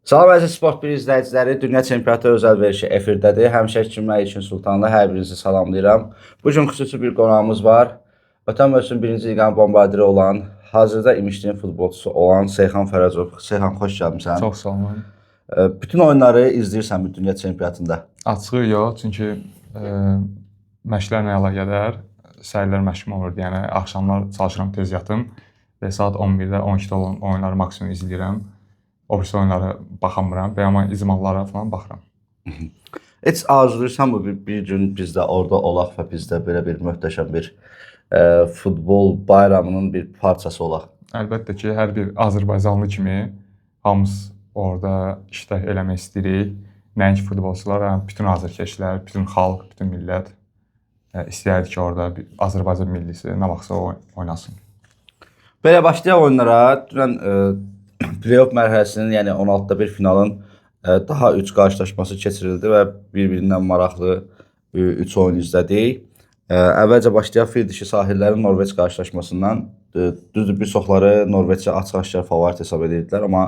Salam əziz Sport 1 izləyiciləri, Dünya Çempionatı özəl verilişi efirdədir. Həmişəki kimi mən İlkin Sultanlı hər birinizi salamlayıram. Bu gün xüsusi bir qonağımız var. Ötən mövsüm 1-ci liqanın bombardiri olan, hazırda İmişlinin futbolçusu olan Seyxan Fərəcov. Seyxan, xoş gəlmisən. Çox sağ olun. Bütün oyunları izləyirsən bu Dünya Çempionatında? Açığı yox, çünki məşqlərlə əlaqədar səhərlər məşqim olurdu. Yəni axşamlar çalışıram tez yatım və saat 11-də, 12-də olan oyunları maksimum izləyirəm. O birisi oyunlara baxamıram və amma idmanlara falan baxıram. Heç arzulayırsan bu bir gün biz də orada olaq və biz də belə bir möhtəşəm bir futbol bayramının bir parçası olaq? Əlbəttə ki, hər bir Azərbaycanlı kimi hamımız orada iştirak eləmək istəyirik. Nəinki futbolçular, həm bütün azərkeşlər, bütün xalq, bütün millət istəyərdi ki, orada bir Azərbaycan millisi nə vaxtsa oynasın. Belə başlayaq oyunlara. Dünən play-off mərhələsinin, yəni 16-da bir finalın daha 3 qarşılaşması keçirildi və bir-birindən maraqlı 3 oyun izlədik. Əvvəlcə başlayaq Fil dişi sahillərin Norveç qarşılaşmasından. Düzdür, bir çoxları Norveçi açıq-aşkar favorit hesab edirdilər, amma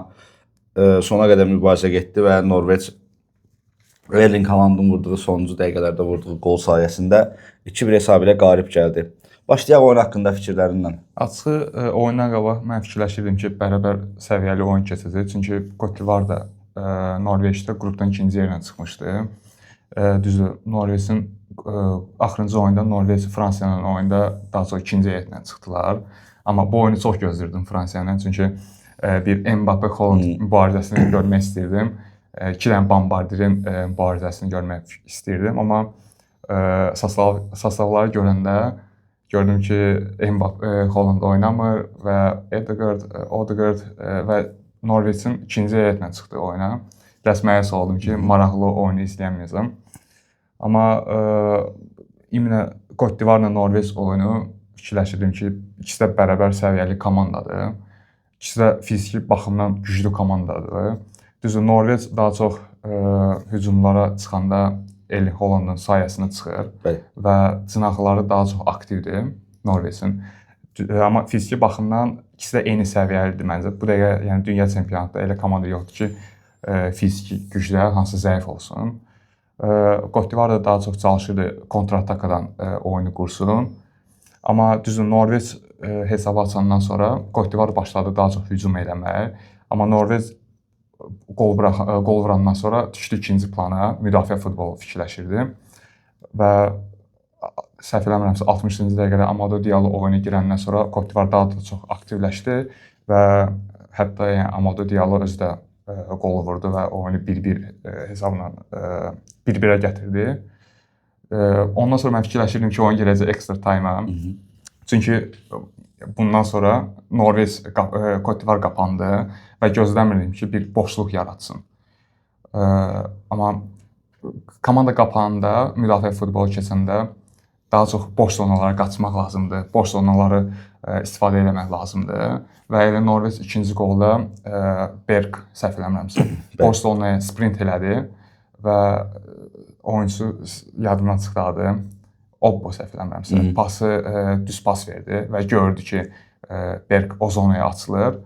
sona qədər mübarizə getdi və Norveç Erling Haalandın vurduğu sonuncu dəqiqələrdə vurduğu qol sayəsində 2-1 hesabı ilə qalib gəldi. Başlayaq oyun haqqında fikirlərinlə. Açığı oyundan qabaq mən fikirləşirdim ki, bərabər səviyyəli oyun keçəcək. Çünki Cote d'Ivoire da Norveçdə qrupdan ikinci yerlə çıxmışdı. Düzdür, Norveçin axırıncı oyunda Norveç Fransiya ilə oyunda daha çox ikinci heyətlə çıxdılar. Amma bu oyunu çox gözləyirdim Fransiya ilə, çünki bir Mbappe Haaland mübarizəsini görmək istəyirdim. İki dənə bombardirin mübarizəsini görmək istəyirdim, amma sostavları görəndə gördüm ki, Mbappe, Haaland oynamır və Ødegaard, Odegaard və Norveçin ikinci heyətlə çıxdı oyuna. Biraz məyus oldum ki, maraqlı oyunu izləyəməyəcəm. Amma ümumən Cote d'Ivoire-la Norveç oyunu fikirləşirdim ki, ikisi də bərabər səviyyəli komandadır. İkisi də fiziki baxımdan güclü komandadır. Düzdür, Norveç daha çox hücumlara çıxanda Erling Haalandın sayəsində çıxır və cinahları daha çox aktivdir Norveçin. Amma fiziki baxımdan ikisi də eyni səviyyəlidir məncə. Bu dəqiqə yəni dünya çempionatında elə komanda yoxdur ki, fiziki gücdə hansı zəif olsun. Cote d'Ivoire da daha çox çalışırdı kontratakadan oyunu qursun. Amma düzdür, Norveç hesabı açandan sonra Cote d'Ivoire başladı daha çox hücum eləməyə. Amma Norveç qol vurandan sonra düşdü ikinci plana, müdafiə futbolu fikirləşirdi. Və səhv eləmirəmsə 60-cı dəqiqədə Amadou Diallo oyuna girəndən sonra Cote d'Ivoire daha da çox aktivləşdi və hətta yəni Amadou Diallo özü də qol vurdu və oyunu 1-1 hesabla 1-1-ə gətirdi. Ondan sonra mən fikirləşirdim ki, oyun gələcək ekstra time-a. Çünki bundan sonra Norveç Cote d'Ivoire qapandı və gözləmirdim ki, bir boşluq yaratsın. Amma komanda qapananda, müdafiə futbolu keçəndə daha çox boş zonalara qaçmaq lazımdır. Boş zonaları istifadə etmək lazımdır. Və elə Norveç ikinci qolda Berg, səhv eləmirəmsə, boş zonaya sprint elədi və oyunçu yadımdan çıxdı adı. Obbo, səhv eləmirəmsə, pası düz pas verdi və gördü ki, Berg o zonaya açılır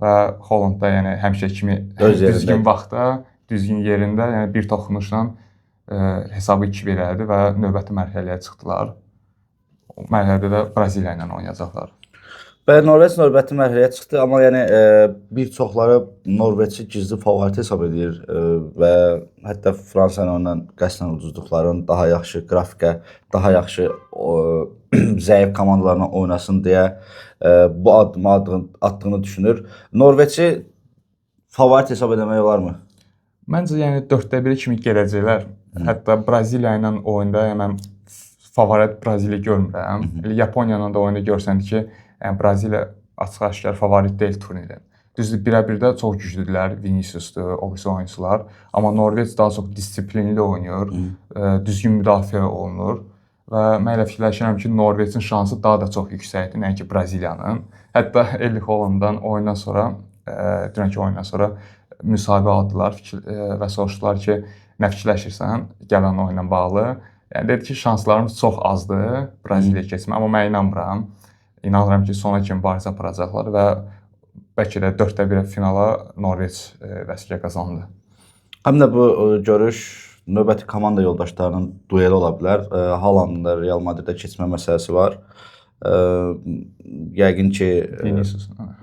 və Haaland da yəni həmişə kimi Öz yerində. düzgün vaxtda, düzgün yerində, yəni bir toxunuşla hesabı 2-1 elədi və növbəti mərhələyə çıxdılar. O mərhələdə də Braziliya ilə oynayacaqlar. Bəli, Norveç növbəti mərhələyə çıxdı, amma yəni bir çoxları Norveçi gizli favorit hesab edir və hətta Fransa ilə oyundan qəsdən uduzduqlarını daha yaxşı qrafikə, daha yaxşı zəif komandalarla oynasın deyə bu addımı attığını düşünür. Norveçi favorit hesab etmək olarmı? Məncə yəni 4də 1 kimi gələcəklər. Hətta Braziliya ilə oyunda yəni mən favorit Braziliya görmürəm. Elə Yaponiya ilə də oyunda görsəndi ki, yəni Braziliya açıq-aşkar favorit deyil turnirin. Düzdür, birə-birdə çox güclüdürlər, Viniciusdur, o birisi oyunçular. Amma Norveç daha çox disiplinli oynayır, düzgün müdafiə olunur və mən elə fikirləşirəm ki, Norveçin şansı daha da çox yüksəkdir, nəinki Braziliyanın. Hətta Erling Haalanddan oyundan sonra, dünənki oyundan sonra müsahibə aldılar və soruşdular ki, nə fikirləşirsən gələn oyunla bağlı? Yəni dedi ki, şanslarımız çox azdır Braziliyaya keçmək, amma mən inanmıram. İnanıram ki, sona kimi mübarizə aparacaqlar və bəlkə də 4-1 finala Norveç vəsiqə qazandı. Həm də bu görüş növbəti komanda yoldaşlarının dueli ola bilər. Haalandın da Real Madridə keçmə məsələsi var. Yəqin ki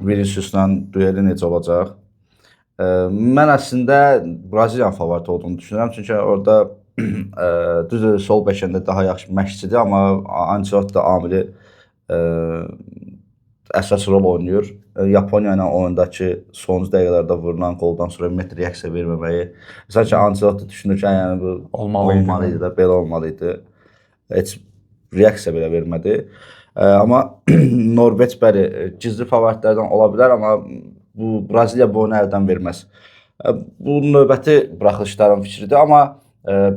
Viniciusla dueli necə olacaq? Mən əslində Braziliyanın favorit olduğunu düşünürəm. Çünki orada düzdür, sol bəkəndə daha yaxşı məşqçidir, amma Ancelotti amili əsas rol oynayır. Yaponiya ilə oyundakı sonuncu dəqiqələrdə vurulan qoldan sonra ümumiyyətlə reaksiya verməməyi. Sanki Ancelotti düşünür ki, yəni bu olmalı idi da, belə olmalı idi. Heç reaksiya belə vermədi. Amma Norveç bəli gizli favoritlərdən ola bilər, amma bu Braziliya bu oyunu əldən verməz. Bu növbəti buraxılışların fikridir, amma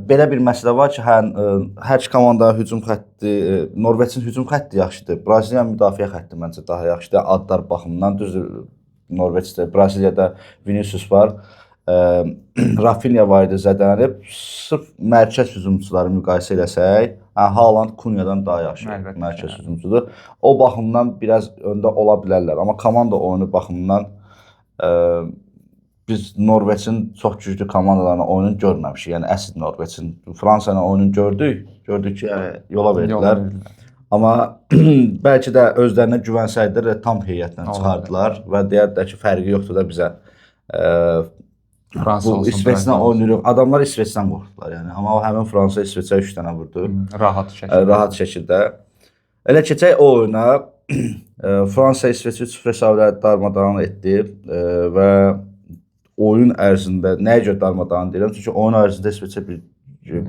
belə bir məsələ var ki, hər iki komanda hücum xətti, Norveçin hücum xətti yaxşıdır. Braziliyanın müdafiə xətti məncə daha yaxşıdır adlar baxımından. Düzdür, Norveçdə, Braziliyada Vinicius var. Rafinha var idi, zədələnib. Sırf mərkəz hücumçuları müqayisə eləsək, Haaland Cunhadan daha yaxşı mərkəz hücumçudur. O baxımdan biraz öndə ola bilərlər, amma komanda oyunu baxımından biz Norveçin çox güclü komandalarına oyununu görməmişik. Yəni əsl Norveçin Fransa ilə oyununu gördük. Gördük ki, yəni yola verdilər. Amma bəlkə də özlərinə güvənsəydilər, tam heyətlə çıxardılar və deyərdilər ki, fərqi yoxdur da bizə. Fransa olsun, İsveçlə oynayırıq. Adamlar İsveçdən qorxdular yəni. Amma o həmin Fransa İsveçə 3 dənə vurdu. Rahat şəkildə. Rahat şəkildə. Elə keçək o oyuna. Fransa İsveçi 3-0 hesabla darmadağın etdi və oyun ərzində nəyə görə darmadağın deyirəm? Çünki oyun ərzində İsveçə bir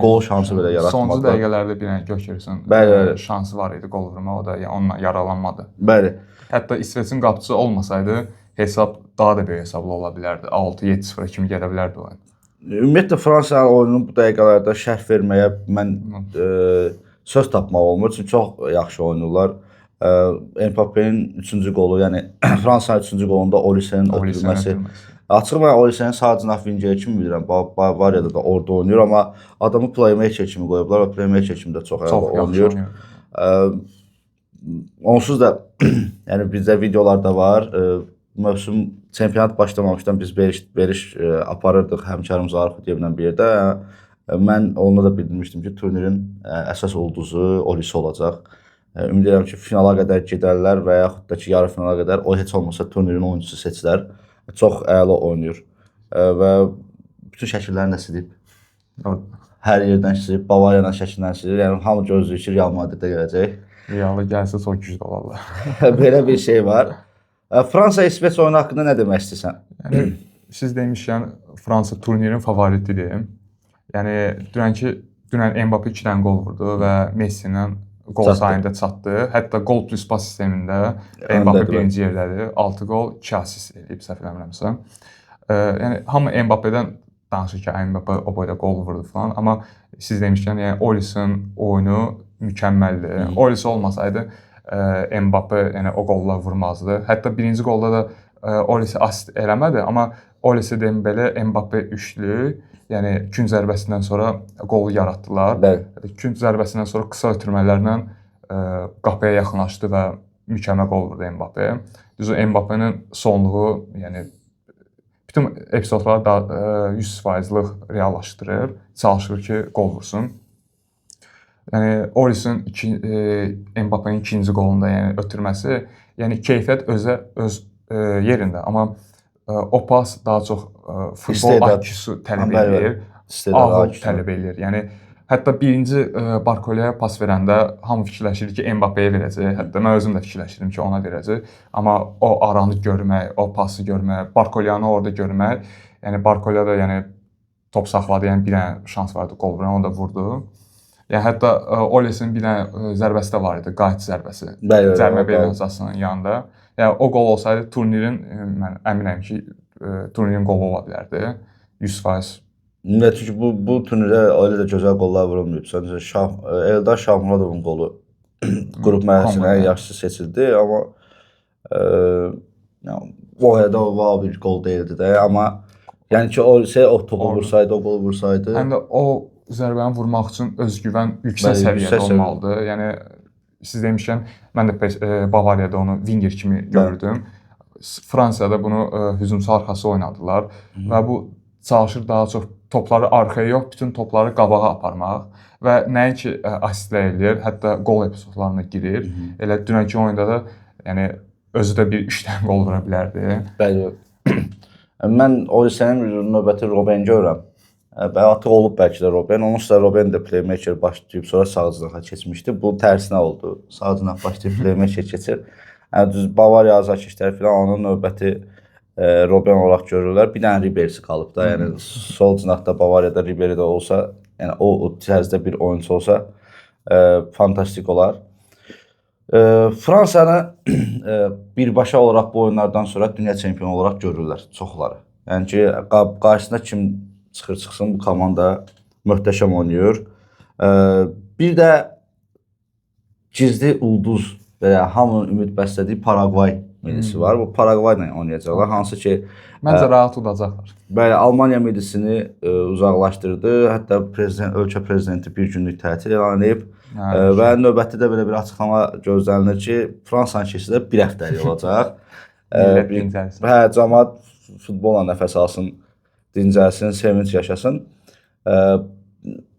qol şansı belə yaratmadılar. Sonuncu dəqiqələrdə bir dənə Gökerisin şansı var idi qol vurmağa, o da yəni onunla yaralanmadı. Bəli. Hətta İsveçin qapıçısı olmasaydı hesab daha da böyük hesablı ola bilərdi. 6-7-0 kimi gələ bilərdi oyun. Ümumiyyətlə Fransa oyununu bu dəqiqələrdə şərh verməyə mən söz tapmaq olmur. Çünki çox yaxşı oynayırlar. Mbappé'nin 3-cü qolu, yəni Fransanın 3-cü qolunda Olise'nin ötürməsi. Açıq mən Olise'nin sağ cinah winger kimi bilirəm. Bavariyada da orada oynayır, amma adamı playmaker kimi qoyublar və playmaker kimi də çox əla oynayır. Onsuz da yəni bizdə videolarda var. Mövsüm çempionat başlamamışdan biz veriş aparırdıq həmkarımız Arif Hudiyevlə bir yerdə. Mən onunla da bildirmişdim ki, turnirin əsas ulduzu Olise olacaq. Ümid edirəm ki, finala qədər gedərlər və yaxud da ki, yarı finala qədər o heç olmasa turnirin oyuncusu seçilər. Çox əla oynayır və bütün şəkillərini də silib. Hər yerdən silib, Bavariyanın şəkillərini silir. Yəni hamı gözləyir ki, Real Madriddə gələcək. Real'a gəlsə çox güclü olarlar. Belə bir şey var. Fransa İsveç oyunu haqqında nə demək istəyirsən? Yəni siz demişkən Fransa turnirin favoritidir. Yəni dünən Mbappe 2 dənə qol vurdu və Messi ilə qol sayında çatdı. Hətta qol plus pas sistemində Mbappe birinci yerdədir. 6 qol, 2 asist eləyib, səhv eləmirəmsə. Yəni hamı Mbappe'dən danışır ki, Mbappe o boyda qol vurdu falan, amma siz demişkən, yəni Olise'nin oyunu mükəmməldir. Olise olmasaydı Mbappe yəni o qollar vurmazdı. Hətta birinci qolda da Olise asist eləmədi, amma Olise Dembele, Mbappe üçlü, yəni künc zərbəsindən sonra qolu yaratdılar. Bəli. Künc zərbəsindən sonra qısa ötürmələrlə qapıya yaxınlaşdı və mükəmməl qol vurdu Mbappe. Düzdür, Mbappe'nin sonluğu, yəni bütün epizodları da 100%lıq reallaşdırır, çalışır ki, qol vursun. Yəni Olise'nin Mbappe'nin ikinci qolunda yəni ötürməsi, yəni keyfiyyət öz yerində, amma o pas daha çox futbol IQ-su tələb edir, ağıl tələb edir. Yəni hətta birinci Barkolaya pas verəndə hamı fikirləşirdi ki, Mbappe'yə verəcək. Hətta mən özüm də fikirləşirdim ki, ona verəcək. Amma o aranı görmək, o pası görmək, Barkolayanı orada görmək, yəni Barkolaya da yəni top saxladı, yəni bir dənə şans vardı qol vuran, onu da vurdu. Yəni hətta Olise'nin bir dənə zərbəsi də var idi, qayıt zərbəsi. Cərimə beyazasının yanında. Yəni o qol olsaydı turnirin, mən əminəm ki, turnirin qolu ola bilərdi. 100%. Ümumiyyətlə çünki bu turnirdə elə də gözəl qollar vurulmayıb. Səncə Eldar Şahmuradovun qolu qrup mərhələsinin ən yaxşısı seçildi, amma o elə də wow bir qol deyildi də, amma yəni ki Olise o topu vursaydı, o qolu vursaydı. Həm də o zərbəni vurmaq üçün özgüvən yüksək səviyyədə olmalıdır. Yəni siz demişkən, mən də Bavariyada onu winger kimi görürdüm. Fransada bunu hücumçu arxası oynadılar və bu çalışır daha çox topları arxaya yox, bütün topları qabağa aparmaq və nəinki asistlər eləyir, hətta qol epizodlarına girir. Elə dünənki oyunda da, yəni özü də bir 3 dənə qol vura bilərdi. Bəli. Mən o hissənin növbəti Robben görürəm. Artıq olub bəlkə də Robben. Onun da Robben də playmaker başlayıb sonra sağ cinaha keçmişdi. Bu tərsinə oldu. Sağ cinah başlayıb playmaker keçir. Yəni düz Bavariya azarkeşləri filan onun növbəti Robben olaraq görürlər. Bir dənə Ribery qalıb da. Yəni sol cinahda Bavariyada Ribery də olsa, yəni o tərzdə bir oyunçu olsa fantastik olar. Fransanı birbaşa olaraq bu oyunlardan sonra dünya çempionu olaraq görürlər çoxları. Yəni ki, qarşısına kim çıxır çıxsın bu komanda möhtəşəm oynayır. Bir də gizli ulduz və ya hamının ümid bəslədiyi Paraqvay millisi var. Bu Paraqvay ilə oynayacaqlar. Hansı ki, məncə rahat udacaqlar. Bəli, Almaniya millisini uzaqlaşdırdı. Hətta prezident, ölkə prezidenti bir günlük tətil elan edib. Və növbəti də belə bir açıqlama gözlənilir ki, Fransanın keçisi də bir həftəlik olacaq. Millət dincəlsin. Hə, camaat futbolla nəfəs alsın, dincəlsin, sevinç yaşasın.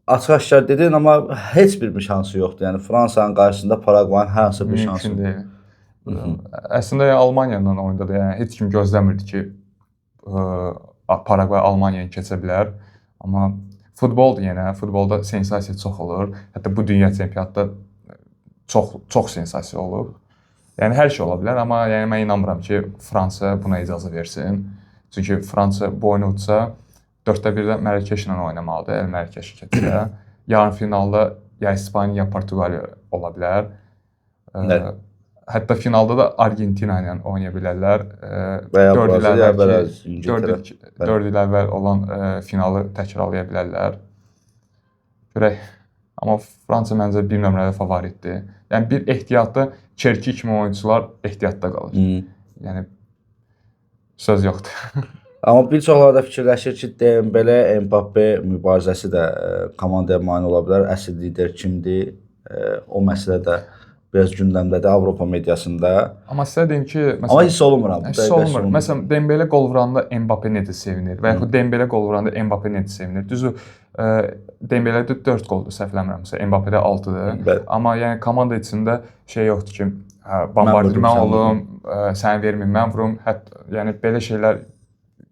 Açıq-aşkar dedin, amma heç bir şansı yoxdur. Yəni Fransanın qarşısında Paraqvayın hər hansı bir şansı mümkün deyil. Əslində yəni, Almaniya ilə oyunda da yəni heç kim gözləmirdi ki, Paraqvay Almaniyanı keçə bilər. Amma futboldur yenə, futbolda sensasiya çox olur. Hətta bu dünya çempionatında çox sensasiya olub. Yəni hər şey ola bilər, amma yəni mən inanmıram ki, Fransa buna icazə versin. Çünki Fransa bu oyunu utsa 4-də 1-də Mərakeşlə oynamalıdır, əgər Mərakeşi keçsə. Yarım finalda ya İspaniya, ya Portuqaliya ola bilər. Hətta finalda da Argentina ilə oynaya bilərlər. Və ya Braziliya, və ya İngiltərə. 4 il əvvəl olan finalı təkrarlaya bilərlər. Görək. Amma Fransa məncə bir nömrəli favoritdir. Yəni bir ehtiyatda Çerki kimi oyunçular ehtiyatda qalır. Yəni söz yoxdur. Amma bir çoxları da fikirləşir ki, Dembele, Mbappe mübarizəsi də komandaya mane ola bilər. Əsl lider kimdir? O məsələ də biraz gündəmdədir Avropa mediasında. Amma sizə deyim ki, məsələn, amma hiss olunmur. Hiss olunmur. Məsələn, Dembele qol vuranda Mbappe necə sevinir və yaxud Dembele qol vuranda Mbappe necə sevinir. Düzdür, Dembeledə 4 qoldur, səhv eləmirəmsə, Mbappedə 6-dır. Amma yəni komanda içində şey yoxdur ki, bombardier mən olum, səni verməyim, mən vurum. Hətta yəni belə şeylər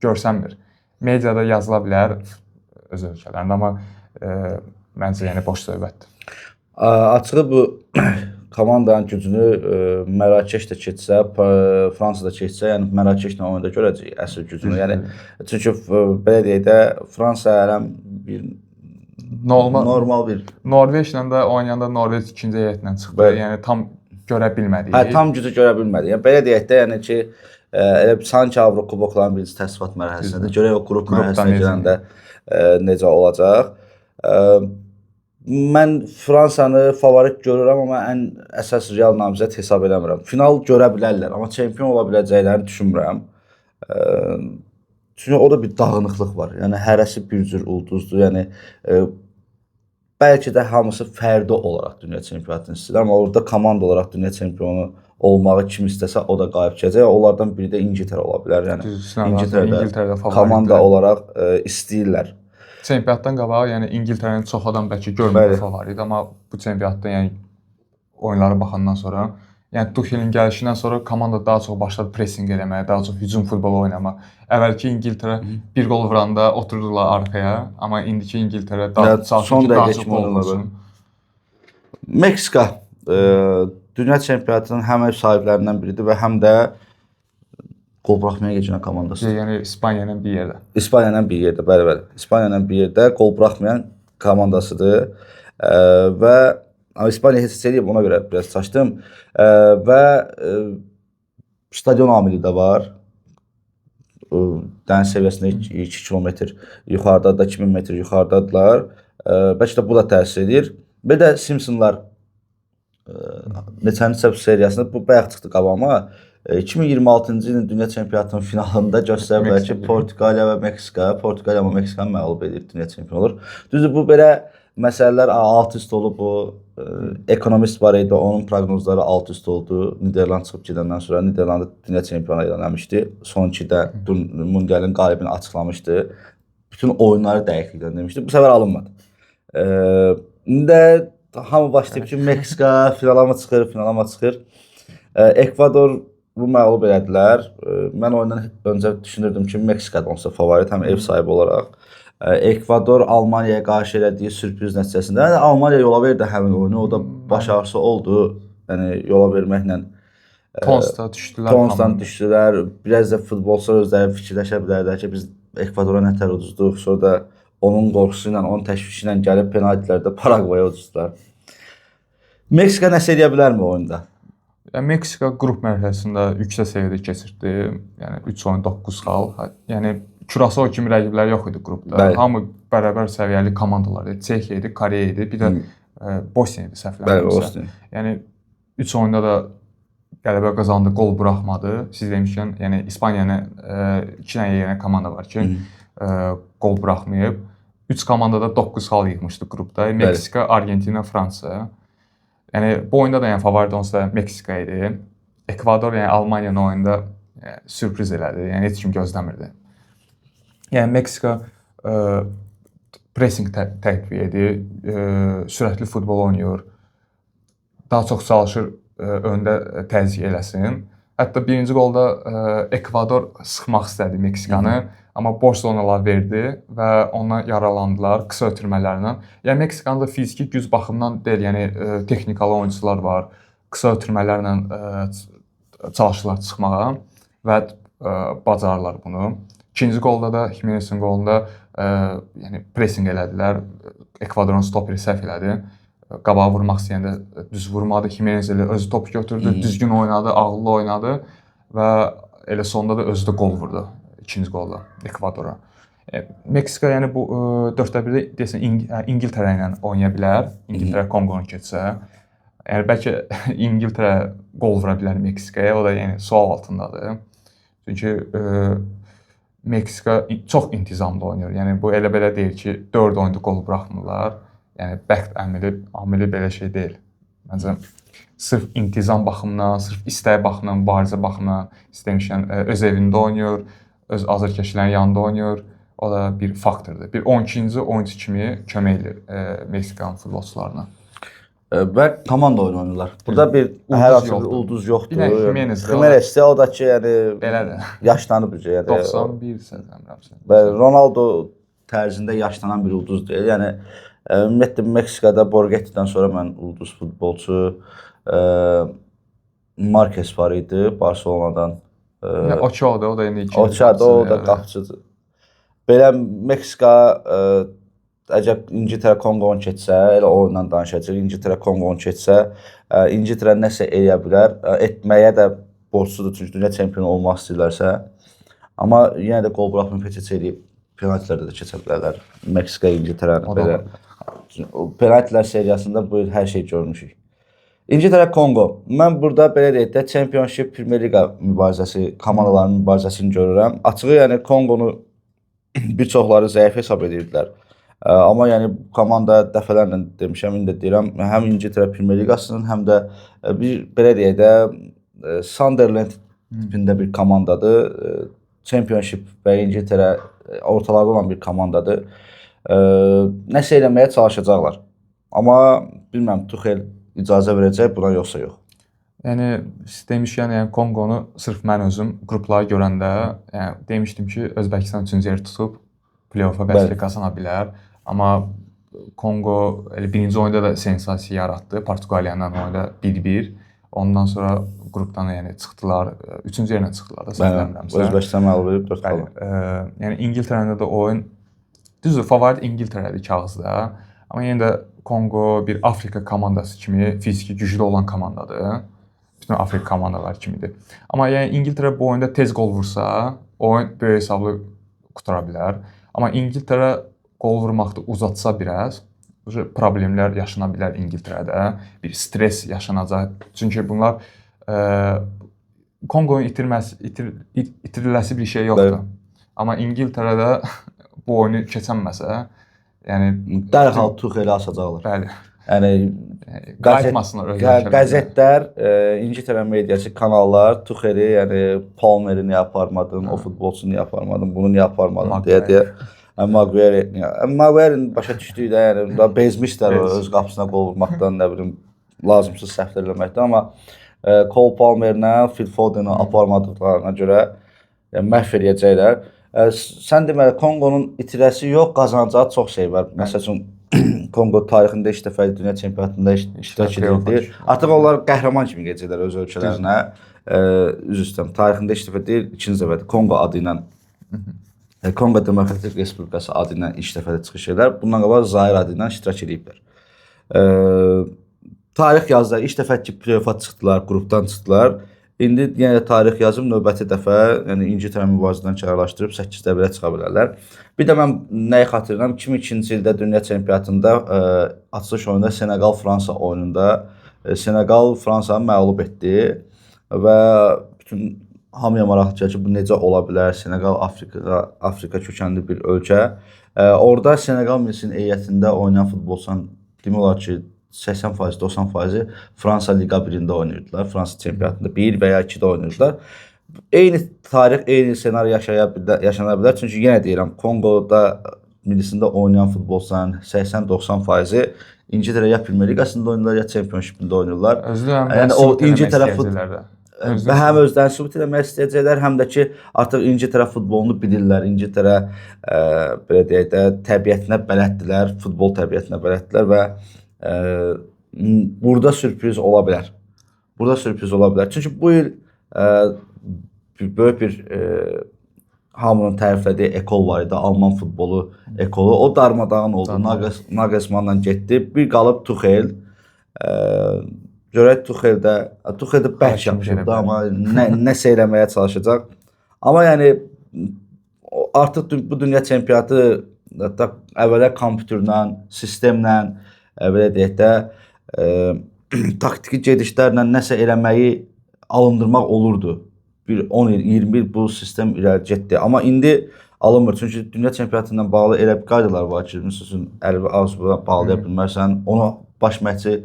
görsənmir. Mediada yazıla bilər öz ölkələrində, amma məncə yəni boş söhbətdir. Açığı bu komandanın gücünü Mərakeş də keçsə, Fransa da keçsə, yəni Mərakeşlə oyunda görəcəyik əsl gücünü. Yəni çünki belə deyək də Fransa hələm bir normal bir Norveçlə də oynayanda Norveç ikinci heyətlə çıxdı. Bəli. Yəni tam görə bilmədik. Hə, tam gücü görə bilmədik. Yəni belə deyək də, yəni ki, elə sanki Avrokubokların birinci təsnifat mərhələsində görək o qrup mərhələsinə gələndə necə olacaq. Mən Fransanı favorit görürəm, amma ən əsas real namizəd hesab eləmirəm. Final görə bilərlər, amma çempion ola biləcəklərini düşünmürəm. Çünki orada bir dağınıqlıq var. Yəni hərəsi bir cür ulduzdur. Yəni bəlkə də hamısı fərdi olaraq dünya çempionatını istəyir, amma orada komanda olaraq dünya çempionu olmağı kim istəsə o da qalib gələcək. Onlardan biri də İngiltərə ola bilər. Yəni İngiltərədə komanda olaraq istəyirlər. Çempionatdan qabağa, yəni İngiltərəni çox adam bəlkə görmür favorit, amma bu çempionatda yəni oyunlara baxandan sonra, yəni Tuchelin gəlişindən sonra komanda daha çox başladı pressing eləməyə, daha çox hücum futbolu oynamağa. Əvvəlki İngiltərə bir qol vuranda oturdular arxaya, amma indiki İngiltərə daha çalışır ki, daha çox qol vursun. Meksika dünya çempionatının həm ev sahiblərindən biridir və həm də qol buraxmaya yeganə komandasıdır. Yəni İspaniya ilə bir yerdə. İspaniya ilə bir yerdə, bəli, bəli. İspaniya ilə bir yerdə qol buraxmayan komandasıdır. Və İspaniya heç eləyib, ona görə biraz çaşdım. Və stadion amili də var. Dəniz səviyyəsində 2 kilometr yuxarıda, 2000 metr yuxarıdadırlar. Bəlkə də bu da təsir edir. Bir də Simpsonlar neçənci seriyasında bu bayaq çıxdı qabağıma. 2026-cı ilin dünya çempionatının finalında göstəriblər ki, Portuqaliya və Meksika, Portuqaliya amma Meksikanı məğlub edib dünya çempionu olur. Düzdür, bu belə Məsələlər alt üst olub o. Ekonomist var idi, onun proqnozları alt üst oldu. Niderland çıxıb gedəndən sonra Niderlandı dünya çempionu elan eləmişdi. Son 2-də mundialın qalibini açıqlamışdı. Bütün oyunları dəqiqliklə demişdi. Bu səfər alınmadı. İndi də hamı başlayıb ki, Meksika finala mı çıxır, finala mı çıxır. Ekvador bu məğlub elədilər. Mən oyundan öncə düşünürdüm ki, Meksika da onsuz favorit, həm ev sahibi olaraq. Ekvador Almaniyaya qarşı elədiyi sürpriz nəticəsində, yəni Almaniya yola verdi həmin oyunu, o da baş ağrısı oldu. Yəni yola verməklə Tonsda düşdülər. Tonsdan düşdülər. Biraz da futbolçular özləri fikirləşə bilərlər ki, biz Ekvadora nətər uduzduq. Sonra da onun qorxusu ilə, onun təşvişi ilə gəlib penaltilərdə Paragvaya uduzdular. Meksika nəsə eləyə bilərmi oyunda? Yəni Meksika qrup mərhələsində yüksək səviyyədə keçirdi. Yəni 3 oyun 9 xal. Yəni Kürasao kimi rəqiblər yox idi qrupda. Bəli. Hamı bərabər səviyyəli komandalar idi. Çexiya idi, Koreya idi, bir də Bosniya idi səhv Bəli, eləmirəmsə. Bosniya. Yəni 3 oyunda da qələbə qazandı, qol buraxmadı. Siz demişkən, yəni İspaniyanın 2 dənə yeganə komanda var ki, qol buraxmayıb. 3 komanda da 9 xal yığmışdı qrupda. Meksika, Argentina, Fransa. Yəni bu oyunda da yəni favorit onsuz da Meksika idi. Ekvador yəni Almaniyanın oyunda sürpriz elədi. Yəni heç kim gözləmirdi. Yəni Meksika pressing tətbiq edir, sürətli futbol oynayır. Daha çox çalışır öndə təzyiq eləsin. Hətta birinci qolda Ekvador sıxmaq istədi Meksikanı, amma boş zonalar verdi və ondan yaralandılar qısa ötürmələrlə. Yəni Meksikanın da fiziki güc baxımından deyil, yəni texnikalı oyunçular var. Qısa ötürmələrlə çalışırlar çıxmağa və bacarırlar bunu. İkinci qolda da Jimenezin qolunda yəni pressing elədilər. Ekvadorun stoperi səhv elədi. Qabağa vurmaq istəyəndə düz vurmadı. Jimenez elə özü topu götürdü, düzgün oynadı, ağıllı oynadı və elə sonda da özü də qol vurdu ikinci qolda Ekvadora. Meksika yəni bu 4-də 1-də deyəsən İngiltərə ilə oynaya bilər. İngiltərə Konqonu keçsə. Yəni bəlkə İngiltərə qol vura bilər Meksikaya. O da yəni sual altındadır. Çünki Meksika çox intizamlı oynayır. Yəni bu elə belə deyil ki, 4 oyunda qol buraxmırlar. Yəni bəxt amili belə şey deyil. Məncə sırf intizam baxımından, sırf istək baxımından, mübarizə baxımından istəmişən öz evində oynayır, öz azarkeşlərin yanında oynayır. O da bir faktordur. Bir 12-ci oyunçu kimi kömək eləyir Meksikanın futbolçularına. Və komanda oyunu oynayırlar. Burada bir hər hansı bir ulduz yoxdur. Bir Jimenez. Jimenez o da ki, yəni belədir. Yaşlanıb üzə, yəni 91 səhv eləmirəmsə. Bəli, Ronaldo tərzində yaşlanan bir ulduz deyil. Yəni ümumiyyətlə Meksikada Borghetti'dən sonra mən ulduz futbolçu Marquez var idi Barcelonadan. Ochoa da, o da indi ikinci. Ochoa da, o da qapıcıdır. Belə Meksika əgər İngiltərə Konqonu keçsə, elə oyundan danışacağıq. İngiltərə Konqonu keçsə, İngiltərə nəsə eləyə bilər. Etməyə də borcludur, çünki dünya çempionu olmaq istəyirlərsə. Amma yenə də qol buraxmayıb heç eləyib penaltilərdə də keçə bilərlər. Meksika İngiltərəni belə. Penaltilər seriyasında bu il hər şey görmüşük. İngiltərə Konqo. Mən burada belə deyək də Championship Premier Liqa mübarizəsi, komandaların mübarizəsini görürəm. Açığı yəni Konqonu bir çoxları zəif hesab edirdilər. Amma yəni komanda dəfələrlə demişəm, indi də deyirəm, həm İngiltərə Premier Liqasının, həm də bir belə deyək də Sunderland tipində bir komandadır. Championship və İngiltərə ortalarda olan bir komandadır. Nəsə eləməyə çalışacaqlar. Amma bilmirəm Tuchel icazə verəcək buna yoxsa yox. Yəni demişkən, yəni Konqonu sırf mən özüm qrupları görəndə, yəni demişdim ki, Özbəkistan 3-cü yer tutub play-offa vəziyyət qazana bilər. Amma Konqo elə birinci oyunda da sensasiya yaratdı. Portuqaliya ilə oyunda 1-1. Ondan sonra qrupdan yəni çıxdılar, 3-cü yerlə çıxdılar da, səhv eləmirəmsə. Özbəkistan məğlub edib 4 xala. Yəni İngiltərəndə də oyun düzdür, favorit İngiltərədir kağızda. Amma yenə də Konqo bir Afrika komandası kimi fiziki güclü olan komandadır. Bütün Afrika komandaları kimidir. Amma yəni İngiltərə bu oyunda tez qol vursa, oyun böyük hesablı qutara bilər. Amma İngiltərə qol vurmaqda uzatsa biraz, problemlər yaşana bilər İngiltərədə. Bir stres yaşanacaq. Çünki bunlar Konqonun itiriləsi bir şey yoxdur. Bəli. Amma İngiltərədə bu oyunu keçənməsə, Yəni dərhal Tuxeli asacaqlar. Bəli. Yəni qayıtmasınlar öz ölkələrinə. Qəzetlər, İngiltərə mediası, kanallar Tuxeli, yəni Palmeri niyə aparmadın, o futbolçunu niyə aparmadın, bunu niyə aparmadın deyə. Maguire, Maguire'in başa düşdüyü də, yəni da bezmişlər öz qapısına qol vurmaqdan, nə bilim, lazımsız səhvlər eləməkdən, amma Cole Palmerlə Phil Foden'i aparmadıqlarına görə yəni, məhv eləyəcəklər. Sən deməli, Konqonun itirəsi yox, qazanacağı çox şey var. Məsəl üçün, Konqo tarixində ilk dəfə dünya çempionatında iştirak edirdi. Artıq onlar qəhrəman kimi gedəcəklər öz ölkələrinə. Üzr istəyirəm, tarixində ilk dəfə deyil, ikinci dəfədir. Konqo adı ilə, Konqo Demokratik Respublikası adı ilə ilk dəfə də çıxış edirlər. Bundan qabaq Zair adı ilə iştirak ediblər. Tarix yazdılar, ilk dəfə ki, play-offa çıxdılar, qrupdan çıxdılar. İndi yenə də tarix yazıb növbəti dəfə, yəni İngiltərə mübarizədən kənarlaşdırıb 8-də 1-ə çıxa bilərlər. Bir də mən nəyi xatırlayıram? 2002-ci ildə dünya çempionatında açılış oyununda Senegal-Fransa oyununda Senegal Fransanı məğlub etdi və bütün hamıya maraqlı gəlir ki, bu necə ola bilər? Senegal Afrika kökənli bir ölkə. Orada Senegal millisinin heyətində oynayan futbolçuların demək olar ki, 80%, 90% Fransa Liqa 1-də oynayırdılar. Fransa çempionatında 1 və ya 2-də oynayırdılar. Eyni tarix, eyni senaryo yaşana bilər. Çünki yenə deyirəm, Konqoda millisində oynayan futbolçuların 80-90% İngiltərə ya Premier Liqasında oynayırlar, ya Championship'ində oynayırlar. Yəni o İngiltərə futbolu və həm özlərini sübut eləmək istəyəcəklər, həm də ki, artıq İngiltərə futbolunu bilirlər. İngiltərə belə deyək də, təbiətinə bələddirlər, futbol təbiətinə bələddirlər və burada sürpriz ola bilər. Burada sürpriz ola bilər. Çünki bu il böyük bir hamının təriflədiyi ekol var idi, Alman futbolu ekolu. O darmadağın oldu. Nagelsmannla getdi. Bir qalıb Tuchel. Görək Tucheldə bərk yapışıbdı, amma nəsə eləməyə çalışacaq. Amma yəni artıq bu dünya çempionatı əvvələ kompüterlə, sistemlə, belə deyək də, taktiki gedişlərlə nəsə eləməyi alındırmaq olurdu. Bir 10 il, 20 il bu sistem irəli getdi. Amma indi alınmır. Çünki dünya çempionatı ilə bağlı elə bir qaydalar var ki, məsəl üçün əl və ağzı bağlaya bilmərsən, onu baş məşqçi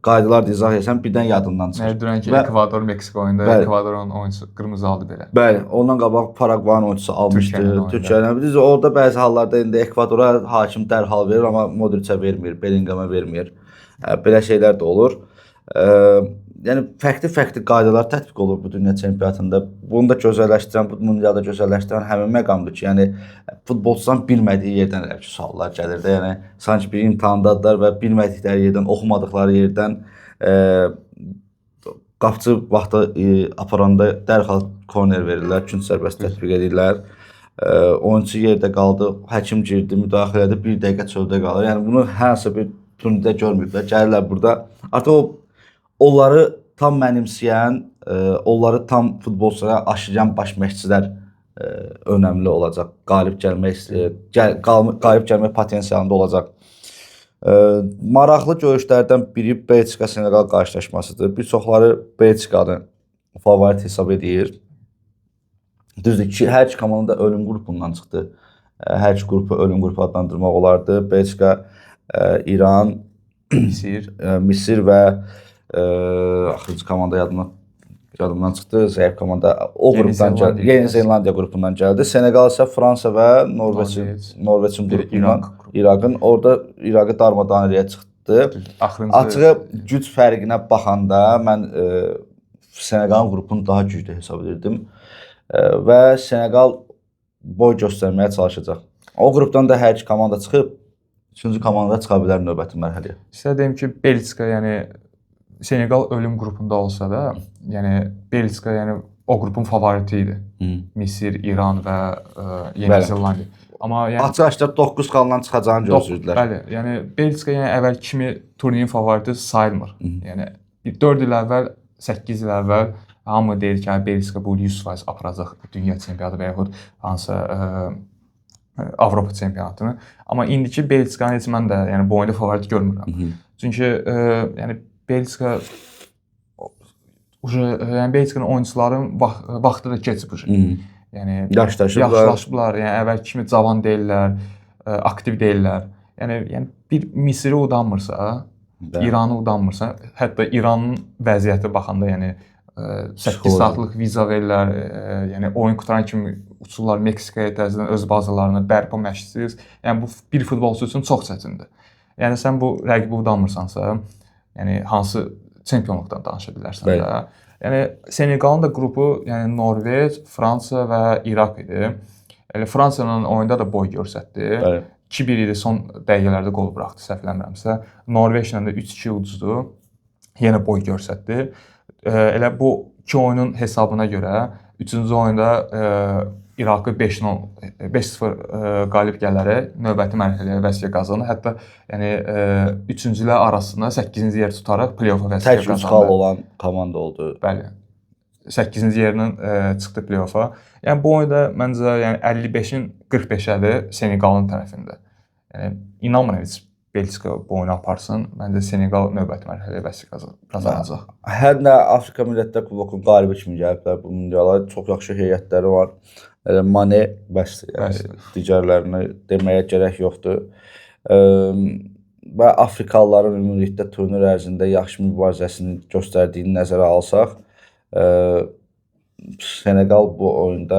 qaydalar da izah etsən, birdən yadından çıxır. Dünən ki, Ekvador Meksika oyunda Ekvadorun oyunçusu qırmızı aldı belə. Bəli, ondan qabaq Paragvayın oyunçusu almışdı. Türkiyənin. Biz orada bəzi hallarda indi Ekvadora hakim dərhal verir, amma Modriçə vermir, Bellingham'a vermir. Belə şeylər də olur. Yəni fərqli-fərqli qaydalar tətbiq olur bu dünya çempionatında. Bunu da gözəlləşdirən, bu mundialda gözəlləşdirən həmin məqamdır ki, yəni futbolçuların bilmədiyi yerdən elə ki, suallar gəlir də. Yəni sanki bir imtahandadılar və bilmədikləri yerdən, oxumadıqları yerdən qapçı vaxtı aparanda dərhal korner verirlər, künc sərbəst tətbiq edirlər. Oyunçu yerdə qaldı, həkim girdi, müdaxilə edib bir dəqiqə çöldə qalır. Yəni bunu hər hansı bir turnirdə görməyiblər. Gəlirlər burada. Artıq o onları tam mənimsəyən, onları tam futbolçulara aşılayan baş məşqçilər önəmli olacaq. Qalib gəlmək, qalib gəlmək potensialında olacaq. Maraqlı görüşlərdən biri Belçika-Senegal qarşılaşmasıdır. Bir çoxları Belçikanı favorit hesab edir. Düzdür ki, hər iki komanda ölüm qrupundan çıxdı. Hər iki qrupu ölüm qrupu adlandırmaq olardı. Belçika, İran, Misir və axırıncı komanda yadımdan çıxdı. Zəif komanda o qrupdan gəldi. Yeni Zelandiya qrupundan gəldi. Senegal isə Fransa və Norveçin qrupundan, İraqın. Orada İraqı darmadağın eləyə çıxdı. Açığı güc fərqinə baxanda mən Senegalın qrupunu daha güclü hesab edirdim və Senegal boy göstərməyə çalışacaq. O qrupdan da hər iki komanda çıxıb, üçüncü komanda çıxa bilər növbəti mərhələyə. Sizə deyim ki, Belçika, yəni Senegal ölüm qrupunda olsa da, yəni Belçika, yəni o qrupun favoriti idi. Misir, İran və Yeni Zelandiya. Amma yəni açıq-aşkar 9 xaldan çıxacağını gözləyirdilər. Bəli, yəni Belçika yəni əvvəl kimi turnirin favoriti sayılmır. Yəni 4 il əvvəl, 8 il əvvəl hamı deyir ki, Belçika bu 100% aparacaq dünya çempionatı və yaxud hansısa Avropa çempionatını. Amma indiki Belçikanı heç mən də yəni bu oyunda favorit görmürəm. Çünki yəni Belçika yəni Belçikanın oyunçuların vaxtı da keçib uje. Yəni yaşlaşıblar. Yəni əvvəl kimi cavan deyillər, aktiv deyillər. Yəni bir Misri udanmırsa, İranı udanmırsa, hətta İranın vəziyyəti baxanda, yəni 8 saatlıq viza verirlər, yəni oyun qurtaran kimi uçurlar Meksikaya təzədən öz bazalarına, bərpa məşqsiz. Yəni bu bir futbolçu üçün çox çətindir. Yəni sən bu rəqibi udanmırsansa, yəni hansı çempionluqdan danışa bilərsən də. Yəni Senegalın da qrupu, yəni Norveç, Fransa və İraq idi. Elə Fransanın oyunda da boy göstərdi. Bəli. 2-1 idi, son dəqiqələrdə qol buraxdı, səhv eləmirəmsə. Norveçlə də 3-2 uduzdu. Yenə boy göstərdi. Elə bu iki oyunun hesabına görə 3-cü oyunda İraqı 5-0 qalib gələrək növbəti mərhələyə vəsiqə qazandı. Hətta yəni üçüncülər arasında 8-ci yer tutaraq play-offa vəsiqə qazandı. Tək 3 xal olan komanda oldu. Bəli. 8-ci yerindən çıxdı play-offa. Yəni bu oyunda məncə yəni 55-in 45-ədir Senegalın tərəfində. Yəni inanmıram heç Belçika bu oyunu aparsın. Məncə Senegal növbəti mərhələyə vəsiqə qazanacaq. Həm də Afrika Millətlər Kubokunun qalibi kimi gəliblər bu mundiala. Çox yaxşı heyətləri var. Elə Mane bəsdir. Yəni digərlərini deməyə gərək yoxdur. Və Afrikalıların ümumilikdə turnir ərzində yaxşı mübarizəsini göstərdiyini nəzərə alsaq, Senegal bu oyunda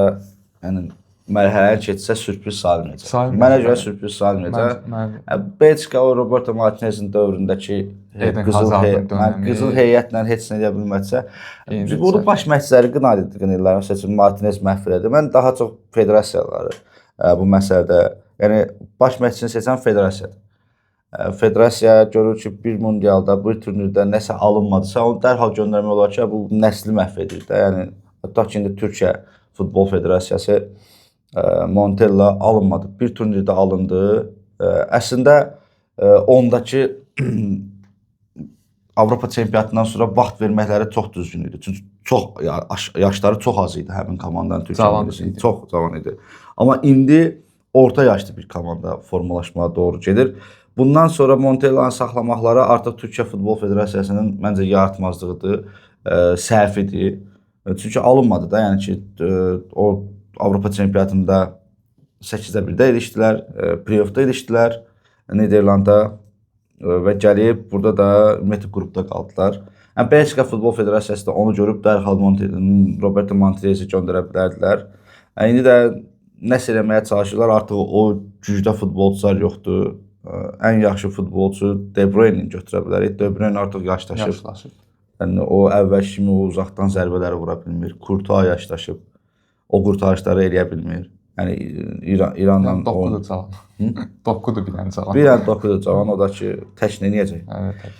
yəni mərhələni keçsə sürpriz sayılmayacaq. Mənə görə sürpriz sayılmayacaq. Belçika o Roberto Martinezin dövründəki qızıl heyətlə heç nə edə bilmədisə, bunu baş məşqçiləri qınayırlar. Məsəl üçün Martinez məhv elədi. Mən daha çox federasiyaları bu məsələdə, yəni baş məşqçini seçən federasiyadır. Federasiya görür ki, bir mundialda, bir turnirdə nəsə alınmadısa, onu dərhal göndərmək olar ki, bu nəsli məhv edir də. Yəni tutaq ki, indi Türkiyə Futbol Federasiyası Montella alınmadı. Bir turnirdə alındı. Əslində ondakı Avropa çempionatından sonra vaxt verməkləri çox düzgün idi. Çünki çox yaşları çox az idi həmin komandanın Türkiyə millisinin. Çox cavan idi. Amma indi orta yaşlı bir komanda formalaşmağa doğru gedir. Bundan sonra Montella'nı saxlamaqları artıq Türkiyə Futbol Federasiyasının məncə yaratmazlığıdır, səhvidir. Çünki alınmadı da, yəni ki, o Avropa çempionatında 8-də 1-də ilişdilər, play-offda ilişdilər Niderlanda və gəlib burada da ümumiyyətlə qrupda qaldılar. Yəni Belçika Futbol Federasiyası da onu görüb dərhal Roberto Martinezi göndərə bilərdilər. Yəni, indi də nəsə eləməyə çalışırlar, artıq o gücdə futbolçular yoxdur. Ən yaxşı futbolçu De Bruyne-ni götürə bilərik. De Bruyne artıq yaşlaşıb. Yəni o əvvəlki kimi o uzaqdan zərbələri vura bilmir. Courtois yaşlaşıb. O qurtarışları eləyə bilmir. Yəni İranla 9-dur cavan. 9-dur bir dənə cavan. Bir dənə 9-dur cavan, o da ki tək nə eləyəcək? Evet, tək.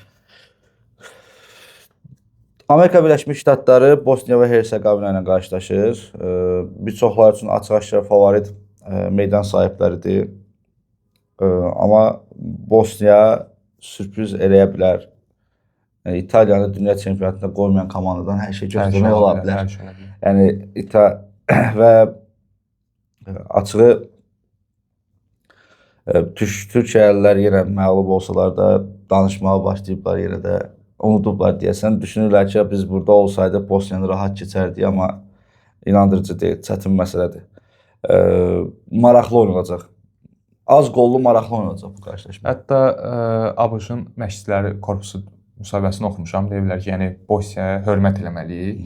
Amerika Birləşmiş Ştatları Bosniya və Herseqovina ilə qarşılaşır. Bir çoxlar üçün açıq-aşkar favorit meydan sahibləridir. Amma Bosniya sürpriz eləyə bilər. İtaliyanı dünya çempionatında qoymayan komandadan hər şey göstərmək ola bilər. Yəni və açığı Türkiyəlilər yenə məğlub olsalar da danışmağa başlayıblar, yenə də unudublar deyəsən. Düşünürlər ki, biz burada olsaydı Bosniyanı rahat keçərdik, amma inandırıcı deyil, çətin məsələdir. Maraqlı oyun olacaq. Az qollu maraqlı oyun olacaq bu qarşılaşma. Hətta ABŞ-ın məşqçiləri korpusu müsahibəsini oxumuşam. Deyirlər ki, yəni Bosniyaya hörmət eləməliyik.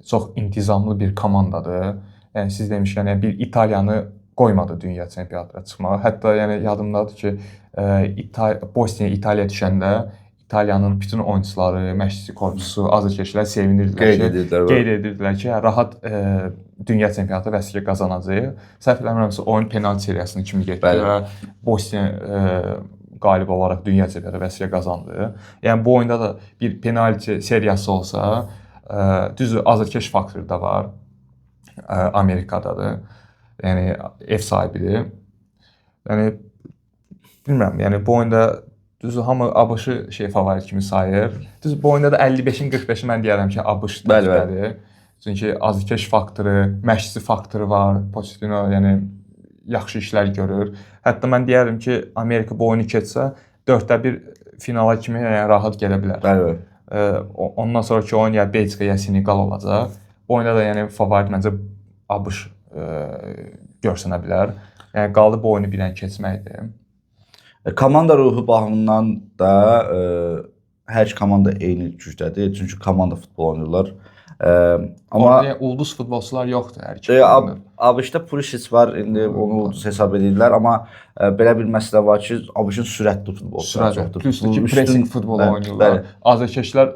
Çox intizamlı bir komandadır. Yəni siz demişkən, yəni bir İtaliyanı qoymadı dünya çempionatına çıxmağa. Hətta yəni yadımdadır ki, Bosniya İtaliya düşəndə İtaliyanın bütün oyunçuları, məşqçi korpusu, azarkeşlər sevinirdilər ki, qeyd edirdilər ki, rahat dünya çempionatı vəsiqə qazanacağıq. Səhv eləmirəmsə oyun penalti seriyasını kimi getdi və Bosniya qalib olaraq dünya çempionatı vəsiqə qazandı. Yəni bu oyunda da bir penalti seriyası olsa, düzdür, azarkeş faktoru da var. Amerikadadır. Yəni ev sahibidir. Yəni bilmirəm, yəni bu oyunda düzdür, hamı ABŞ-ı şey favorit kimi sayır. Düzdür, bu oyunda da 55-in 45-i mən deyərəm ki, ABŞ tərəfdədir. Çünki azarkeş faktoru, məşqçi faktoru var. Pochettino yəni yaxşı işlər görür. Hətta mən deyərəm ki, Amerika bu oyunu keçsə 4-də 1 finala kimi yəni rahat gələ bilər. Bəli. Ondan sonraki oyun ya Belçika ya Senegal olacaq. Bu oyunda da yəni favorit məncə ABŞ görsənə bilər. Yəni qaldı bu oyunu bir dənə keçməkdir. Komanda ruhu baxımından da hər iki komanda eyni gücdədir. Çünki komanda futbol oynayırlar. Amma orada yəni, ulduz futbolçular yoxdur hər iki. ABŞ-da Pulisic var, indi onu ulduz hesab edirlər, amma belə bir məsələ var ki, ABŞ-ın sürətli futbolçuları çoxdur. Plus ki, pressing futbolu oynayırlar. Azərkeşlər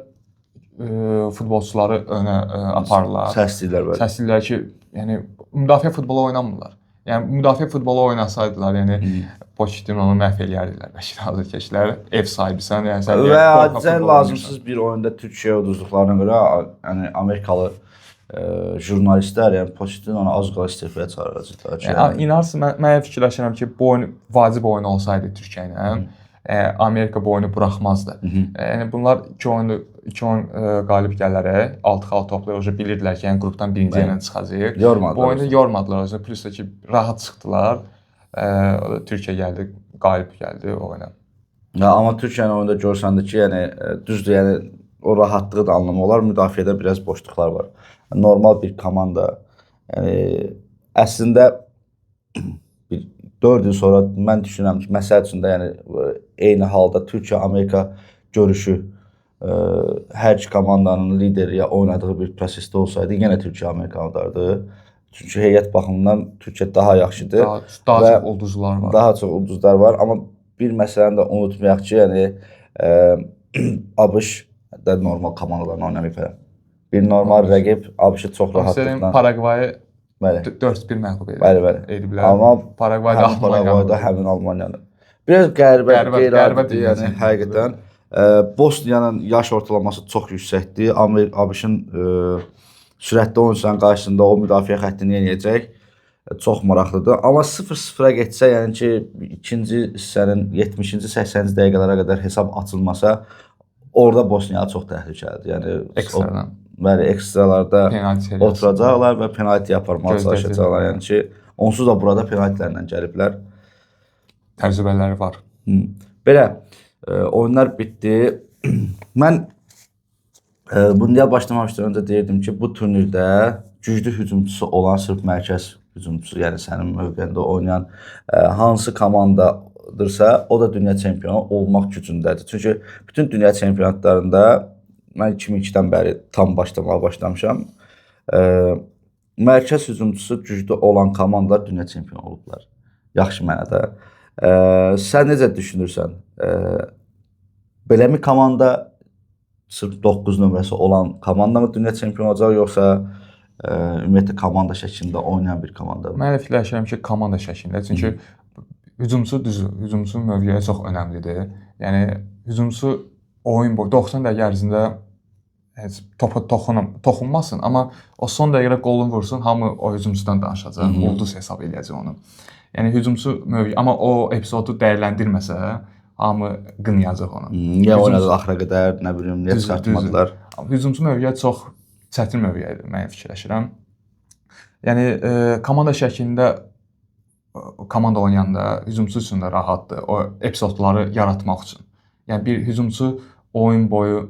futbolçuları önə aparırlar. Səsləyirlər bəli. Səsləyirlər ki, yəni müdafiə futbolu oynamırlar. Yəni müdafiə futbolu oynasaydılar, yəni Pochettino-nu məhv eləyərdilər. Bəlkə də azərkeşlər, ev sahibisən, yəni sən və adicə lazımsız bir oyunda Türkiyə uduzduqlarına görə, yəni Amerikalı jurnalistlər, yəni Pochettino-nu az qala istifaya çağıracaqlar. Yəni inanırsın, mən fikirləşirəm ki, bu oyun vacib oyun olsaydı Türkiyə ilə, Amerika bu oyunu buraxmazdı. Yəni bunlar iki oyun qalib gələrək 6 xal toplayıb bilirdilər ki, yəni qrupdan birinci yerlə çıxacağıq. Bu oyunu yormadılar. Plus da ki, rahat çıxdılar. Türkiyə gəldi, qalib gəldi o oyuna. Ya, amma Türkiyənin oyunda görsən də ki, yəni düzdür, yəni o rahatlığı da anlamaq olar. Müdafiədə biraz boşluqlar var. Normal bir komanda, yəni əslində bir 4 il sonra mən düşünürəm ki, məsəl üçün də yəni eyni halda Türkiyə-Amerika görüşü hər iki komandanın lideri ya oynadığı bir prosesdə olsaydı, yenə Türkiyə-Amerika odardı. Çünki heyət baxımından Türkiyə daha yaxşıdır. Daha çox ulduzlar var. Daha çox ulduzlar var. Amma bir məsələni də unutmayaq ki, yəni ABŞ da normal komandalarla oynamayıb hələ. Bir normal rəqib ABŞ-ı çox rahatlıqla. Paraqvayı 4-1 məğlub ediblər. Bəli, bəli. Amma Paraqvayda həmin Almaniyanı. Biraz qəribə, qeyri-adi, yəni həqiqətən. Bosniyanın yaş ortalaması çox yüksəkdir. ABŞ-ın sürətli oyunçuların qarşısında o müdafiə xəttini yeniyəcək. Çox maraqlıdır. Amma 0-0-a getsə, yəni ki, ikinci hissənin 70-ci, 80-ci dəqiqələrə qədər hesab açılmasa, orada Bosniya çox təhlükəlidir. Yəni ekstradan. Bəli, ekstralarda oturacaqlar və penalti aparmağa çalışacaqlar. Yəni ki, onsuz da burada penaltilərlə gəliblər. Təcrübələri var. Belə, oyunlar bitdi. Mən mundial başlamamışdan öncə deyirdim ki, bu turnirdə güclü hücumçusu olan sırf mərkəz hücumçusu, yəni sənin mövqeyində oynayan hansı komandadırsa, o da dünya çempionu olmaq gücündədir. Çünki bütün dünya çempionatlarında mən 2002-dən bəri tam başlamağa başlamışam. Mərkəz hücumçusu güclü olan komandalar dünya çempionu olublar. Yaxşı mənada. Sən necə düşünürsən? Beləmi komanda sırf 9 nömrəsi olan komanda mı dünya çempionu olacaq, yoxsa ümumiyyətlə komanda şəklində oynayan bir komanda mı? Mən elə fikirləşirəm ki, komanda şəklində. Çünki hücumçu düzdür, hücumçu mövqeyi çox önəmlidir. Yəni hücumçu oyun boyu 90 dəqiqə ərzində heç topa toxunmasın, amma o son dəqiqədə qolunu vursun, hamı o hücumçudan danışacaq, ulduz hesab eləyəcək onu. Yəni hücumçu mövqeyi, amma o epizodu dəyərləndirməsə, hamı qınayacaq onu. Niyə oynadı axıra qədər, nə bilim, niyə çıxartmadılar? Hücumçu mövqeyi çox çətin mövqeyidir, mən fikirləşirəm. Yəni komanda şəklində komanda oynayanda hücumçu üçün də rahatdır o epizodları yaratmaq üçün. Yəni bir hücumçu oyun boyu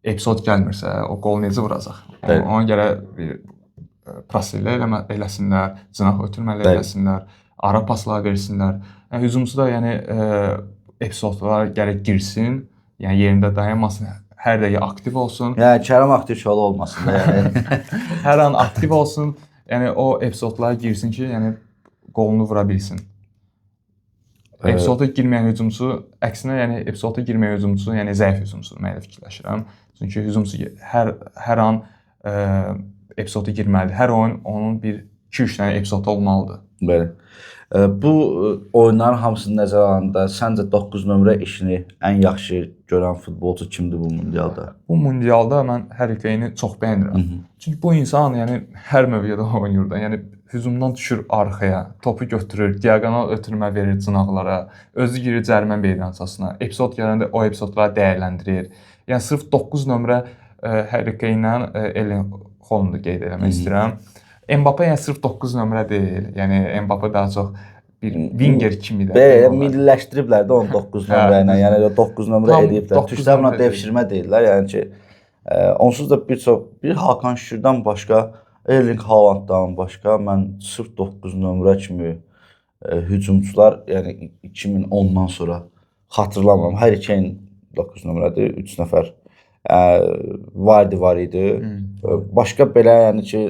epizod gəlmirsə, o qolu necə vuracaq? Ona görə bir press ilə eləsinlər, cinah ötürməli eləsinlər, ara paslar versinlər. Yəni hücumçu da yəni epizodlara gərək girsin, yəni yerində dayanmasın, hər dəqiqə aktiv olsun. Yəni Kərim Aktürkoğlu olmasın da yəni. Hər an aktiv olsun. Yəni o epizodlara girsin ki, yəni qolunu vura bilsin. Epizoda girməyən hücumçu, əksinə, yəni epizoda girməyən hücumçu, yəni zəif hücumçudur, mən elə fikirləşirəm. Çünki hücumçu hər an epizoda girməlidir. Hər oyun onun bir 2-3 dənə epizodu olmalıdır. Bəli. Bu oyunların hamısını nəzərə alanda səncə 9 nömrə işini ən yaxşı görən futbolçu kimdir bu mundialda? Bu mundialda mən Harry Kane-i çox bəyənirəm. Çünki bu insan yəni hər mövqedə oynayır da. Yəni hücumdan düşür arxaya, topu götürür, diaqonal ötürmə verir cinahlara, özü girir cərimə meydançasına. Epizod gələndə o epizodları dəyərləndirir. Yəni sırf 9 nömrə Harry Kane-lə Erling Haalandı qeyd eləmək istəyirəm. Mbappe yəni sırf 9 nömrə deyil. Yəni Mbappe daha çox bir winger kimi də. Belə milliləşdiriblər də onu 9 nömrə ilə. Yəni 9 nömrə eləyiblər. Türklər buna devşirmə deyirlər. Yəni ki, onsuz da bir çox bir Hakan Şükürdən başqa, Erling Haalanddan başqa mən sırf 9 nömrə kimi hücumçular, yəni 2010-dan sonra xatırlamıram. Harry Kane 9 nömrədir, 3 nəfər. Vardy var idi. Başqa belə, yəni ki,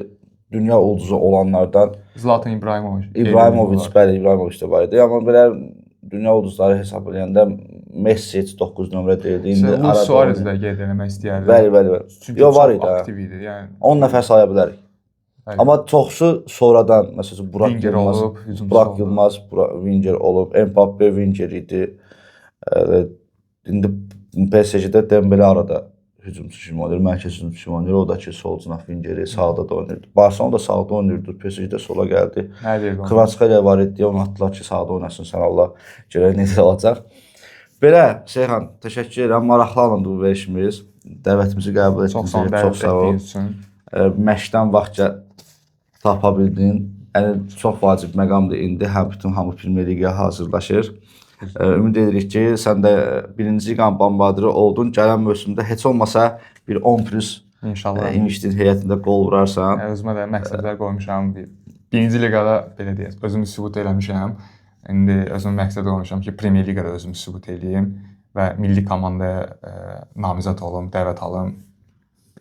dünya ulduzu olanlardan Zlatan İbrahimovic. İbrahimovic, bəli, İbrahimovic də var idi. Amma belə dünya ulduzları hesab eləyəndə Messi heç 9 nömrə deyildi. İndi Luis Suarez də qeyd eləmək istəyərdim. Bəli, bəli, bəli. Çünki Yo, var idi. Aktiv idi. Yəni 10 nəfər saya bilərik. Bəli. Amma çoxsu sonradan, məsələn, Burak Winger Yılmaz, olub, hücumçu Burak oldu. Yılmaz, Winger olub, Mbappe Winger idi. İndi PSG-də Dembele arada hücumçu kimi oynayır, mərkəz hücumçu kimi oynayır. O da ki, sol cinah Wingeri sağda da oynayırdı. Barcelona da sağda oynayırdı, PSG-də sola gəldi. Kvaratskhelia var idi, onu atdılar ki, sağda oynasın sən Allah. Görək necə olacaq. Belə, Seyhan, təşəkkür edirəm. Maraqlı alındı bu verişimiz. Dəvətimizi qəbul etdiniz. Çox sağ ol. Məşqdən vaxt tapa bildin. Yəni çox vacib məqamdır indi. Həm bütün hamı Premyer Liqaya hazırlaşır. Ümid edirik ki, sən də birinci liqanın bombardiri oldun. Gələn mövsümdə heç olmasa bir 10 plus İnşallah İmiştin heyətində qol vurarsan. Özümə də məqsədlər qoymuşam. Birinci liqada belə deyək, özümü sübut eləmişəm. İndi özümə məqsəd qoymuşam ki, Premyer Liqada özümü sübut eləyim və milli komandaya namizəd olum, dəvət alım.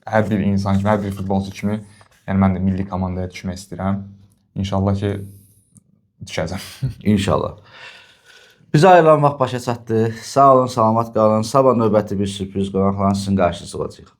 Hər bir insan kimi, hər bir futbolçu kimi, yəni mən də milli komandaya düşmək istəyirəm. İnşallah ki, düşəcəm. İnşallah. Bizə ayrılan vaxt başa çatdı. Sağ olun, salamat qalın. Sabah növbəti bir sürpriz qonaqla sizin qarşınızda olacağıq.